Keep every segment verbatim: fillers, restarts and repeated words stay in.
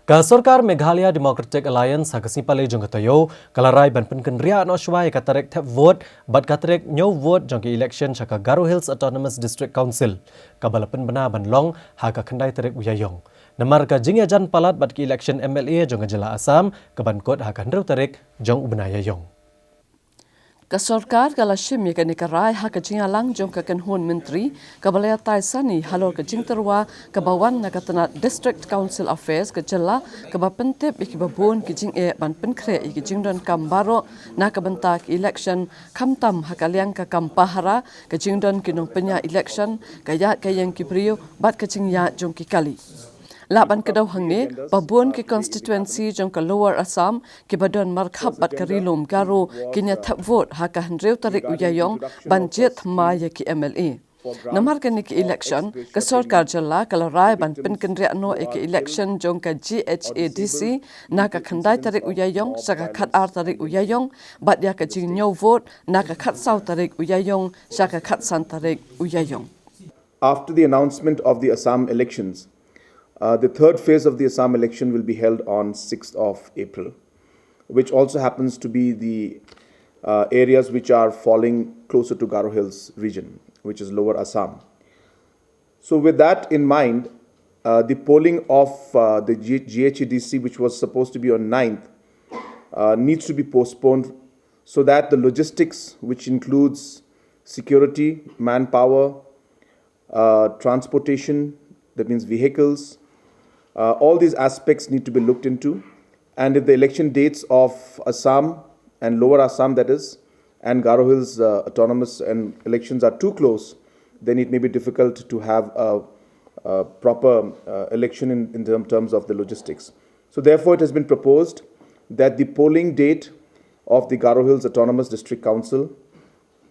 Ka sorkar Meghalaya Democratic Alliance ha ka sngi Palei jong ka taïew ka la rai ban pynkynriah noh shuwa ïa ka tarik thep vote bad ka tarik ñiew vote jong ka election sha ka Garo Hills Autonomous District Council, kaba la pynbna ban long ha ka khyndai tarik u Ïaïong. Namar ka jingïajan palat bad ka election M L A jong ka jylla Assam, kaban kut ha ka hynriew tarik jong u bnai Ïaïong. Ka sorkar ka la shim ïa kane ka rai ha ka jingïalang jong ka kynhun myntri kaba la ïatai sani halor ka jingtyrwa kaba wan na ka tnat District Council Affairs ka jylla, kaba pyntip ïa kiba bun ki jingeh ban pynkhreh ïa ki jingdonkam baroh na ka bynta ka election, khamtam ha ka liang ka kam pahara, ka jingdon ki nongpynïaid election, ka ïaid ka ïeng ki briew bad ka jingïaid jong ki kali. Lah ban kdew hangne ba bun ki constituency jong ka Lower Assam kiba don markhap bad ka Ri Lum Garo kin ïa thep vote ha ka hynriew tarik u Ïaïong ban jied thymmai ïa ki M L A. Namar kane ka election, ka sorkar jylla ka la rai ban pynkynriah noh ïa ka election jong ka G H A D C na ka khyndai tarik u Ïaïong sha ka khatar tarik u Ïaïong, bad ïa ka jingñiew vote na ka khatsaw tarik u Ïaïong sha ka khatsan tarik u Ïaïong. After the announcement of the Assam elections, uh, the third phase of the Assam election will be held on sixth of April, which also happens to be the uh, areas which are falling closer to Garo Hills region, which is Lower Assam. So, with that in mind, uh, the polling of uh, the G- G H A D C, which was supposed to be on ninth, uh, needs to be postponed so that the logistics, which includes security, manpower, uh, transportation, that means vehicles, uh, all these aspects need to be looked into. And if the election dates of Assam and Lower Assam, that is, and Garo Hills uh, autonomous and elections are too close, then it may be difficult to have a, a proper uh, election in, in term- terms of the logistics. So, therefore, it has been proposed that the polling date of the Garo Hills Autonomous District Council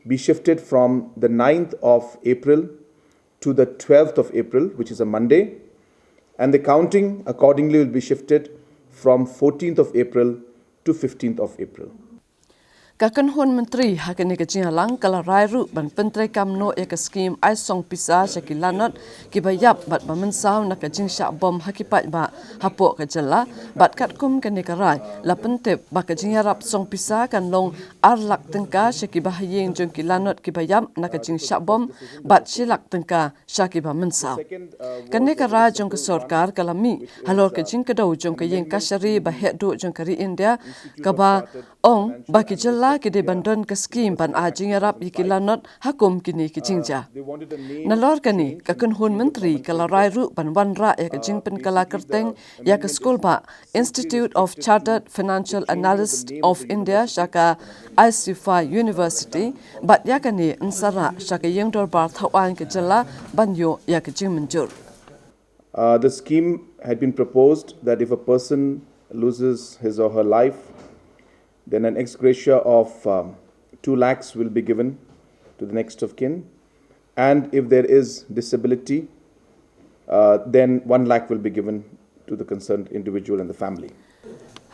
be shifted from the ninth of April to the twelfth of April, which is a Monday, and the counting accordingly will be shifted from fourteenth of April to fifteenth of April. Ka kynhun myntri ha kane ka jingïalang ka la rai ruh ban pyntreikam noh ïa ka skim ai song pisa sha ki lanot kiba ïap bad ba mynsaw na ka jingshah bom ha ki paidbah hapoh ka jylla, bad katkum kane ka rai la pyntip ba ka jingïarap song pisa kan long ar lak tyngka sha kiba ha ïing jong ki lanot kiba ïap na ka jingshah bom bad shi lak tyngka sha kiba mynsaw. Kane ka rai jong ka sorkar ka la mih halor ka jingkdew jong ka ïing kashari ba heh duh jong ka ri India, kaba ong ba ki jylla ki dei ban don ka skim ban ai jingïarap ïa ki lanot ha kum kine ki jingjia. Nalor kane, ka kynhun myntri ka la rai ruh ban wanrah ïa ka jingpynkylla kyrteng ïa ka skulbah Institute of Chartered Financial Analysts of India sha ka I C F I University, bad ïa kane yn sa rah sha ka ïing dorbar thawaiñ ka jylla ban ïoh ïa ka jingmynjur. Uh, the scheme had been proposed that if a person loses his or her life, then an ex gratia of um, two lakhs will be given to the next of kin. And if there is disability, uh, then one lakh will be given to the concerned individual and the family.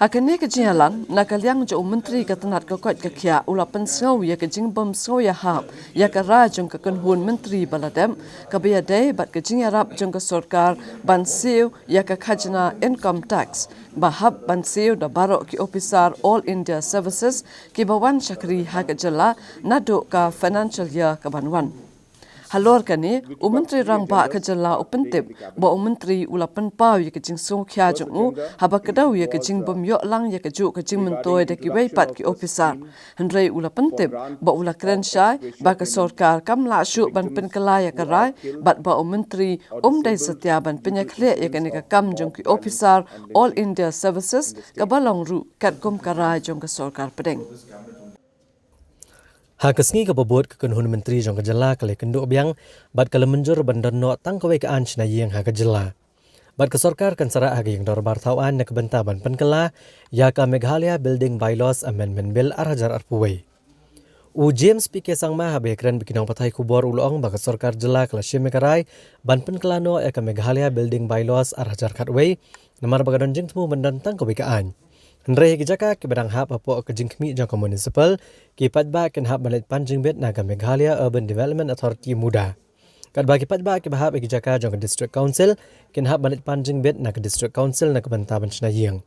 Ha kane ka jingïalang, na ka liang jong u myntri ka tnat ka koit ka khiah u la pynsngew ïa ka jingbym sngew ïahap ïa ka rai jong ka kynhun myntri ba la dep, kaba ïadei bad ka jingïarap jong ka sorkar ban siew ïa ka khajna income tax ba hap ban siew da baroh ki ophisar All India Services kiba wan shakri ha ka jylla naduh ka financial year kaban wan. Halor kane, u Myntri Rangbah ka jylla u pyntip ba u Myntri u la pynpaw ïa ka jingsngewkhia jong u haba kdew ïa ka jingbym ïoh lang ïa kajuh ka jingmyntoi da kiwei pat ki ophisar. Hynrei u la pyntip ba u la kren shai ba ka sorkar kam lah shuh ban pynkylla ïa ka rai bad ba u Myntri um dei satia ban pynïakhleh ïa kane ka kam jong ki ophisar All India Services kaba long ruh katkum ka rai jong ka sorkar pdeng. Ha ka sngi kaba bud, ka kynhun myntri jong ka jylla ka la ïakynduh biang bad ka la mynjur ban don noh tang kawei ka aiñ shna ïing ha ka jylla. Bad ka sorkar kan sa rah ha ka ïing dorbar thawaiñ na ka bynta ban pynkylla ïa ka Meghalaya Building Bylaws Amendment Bill ar hajar arphew wei. U James P K Sangma, haba ïakren bad ki nongpathai khubor, u la ong ba ka sorkar jylla ka la shim ïa ka rai ban pynkylla noh ïa ka Meghalaya Building Bylaws ar hajar khatwei, namar ba ka don jingthmu ban don tang kawei ka aiñ. Hynrei ha ki jaka kiba dang hap hapoh ka jingkhmih jong ka municipal, ki paidbah kin hap ban leit pan jingbit na ka Meghalaya Urban Development Authority, MUDA. Katba ki paidbah kiba hap ha ki jaka jong ka District Council kin hap ban leit pan jingbit na ka District Council na ka bynta ban shna ïing.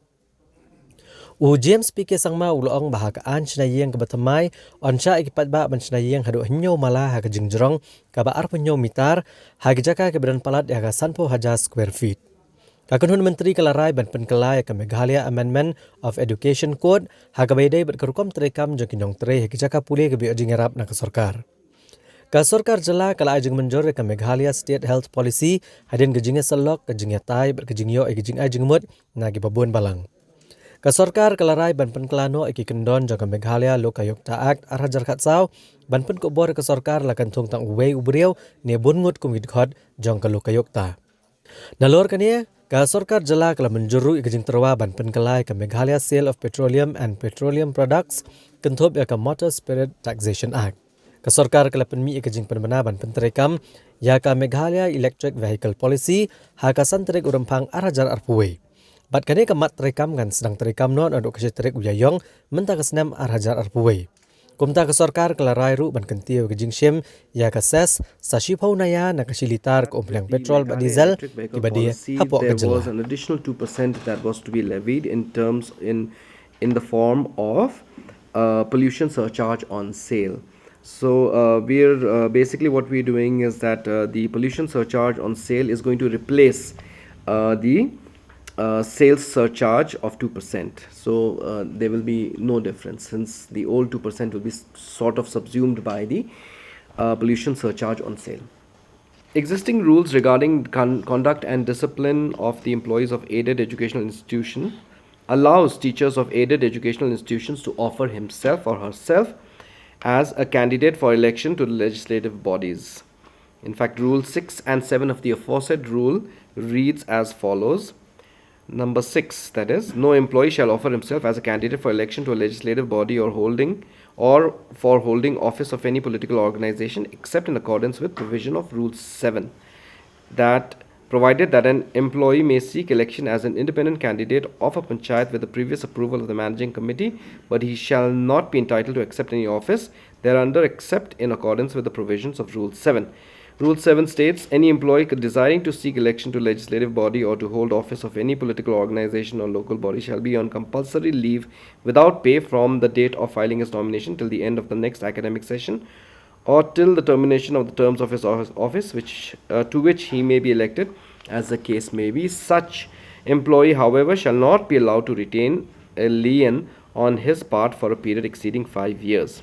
U James P K Sangma u la ong ba ha ka aiñ shna ïing kaba thymmai, yn shah ïa ki paidbah ban shna ïing haduh hynñiew mala ha ka jingjrong kaba arphew hynñiew mitar, ha ki jaka kiba don palat ïa ka sanphew hajar square feet. Ka kynhun myntri ka la rai ban pynkylla ïa ka Meghalaya Amendment of Education Code, ha kaba ïadei bad ka rukom treikam jong ki nongtrei ha ki jaka pule kiba ïoh jingïarap na ka sorkar. Ka sorkar jylla ka la ai jingmynjur ïa ka Meghalaya State Health Policy hadien ka jingïasyllok, ka jingïatai bad ka jingïoh ïa ka jingai jingmut na kiba bun balang. Ka sorkar ka la rai ban pynkylla noh ïa ki kyndon jong ka Meghalaya Lokayukta Act ar hajar khatsaw, ban pynkupbor ïa ka sorkar la kan thung tang uwei u briew ne bun ngut kum ki dkhot jong ka Lokayukta. Nalor kane, ka sorkar jylla ka la mynjur ruh ïa ka jingtyrwa ban pynkylla ïa ka Meghalaya Sale of Petroleum and Petroleum Products, kynthup ïa ka Motor Spirit Taxation Act. Ka sorkar ka la pynmih ïa ka jingpynbna ban pyntreikam ïa ka Meghalaya Electric Vehicle Policy ha ka san tarik u Rymphang ar hajar arphew wei. Bad kane ka mat treikam kan sdang treikam noh naduh ka shi tarik u Ïaïong mynta ka snem ar hajar arphew wei. Kumta ka sorkar ka la rai ruh ban kyntiew ïa ka jingshim ïa ka cess sa shiphew naya na ka shi litar ka umphniang petrol bad diesel kiba die hapoh ka jylla. An additional two percent that was to be levied in terms in in the form of uh, pollution surcharge on sale. So uh, we're uh, basically, what we're doing is that uh, the pollution surcharge on sale is going to replace uh, the uh, sales surcharge of two percent. So uh, there will be no difference, since the old two percent will be s- sort of subsumed by the uh, pollution surcharge on sale. Existing rules regarding con- conduct and discipline of the employees of aided educational institution allows teachers of aided educational institutions to offer himself or herself as a candidate for election to the legislative bodies. In fact, Rule six and seven of the aforesaid rule reads as follows. Number six, that is, no employee shall offer himself as a candidate for election to a legislative body or holding or for holding office of any political organization except in accordance with provision of Rule seven, that provided that an employee may seek election as an independent candidate of a panchayat with the previous approval of the managing committee, but he shall not be entitled to accept any office thereunder except in accordance with the provisions of Rule seven. Rule seven states, any employee desiring to seek election to legislative body or to hold office of any political organization or local body shall be on compulsory leave without pay from the date of filing his nomination till the end of the next academic session or till the termination of the terms of his office, office which, uh, to which he may be elected, as the case may be. Such employee, however, shall not be allowed to retain a lien on his part for a period exceeding five years.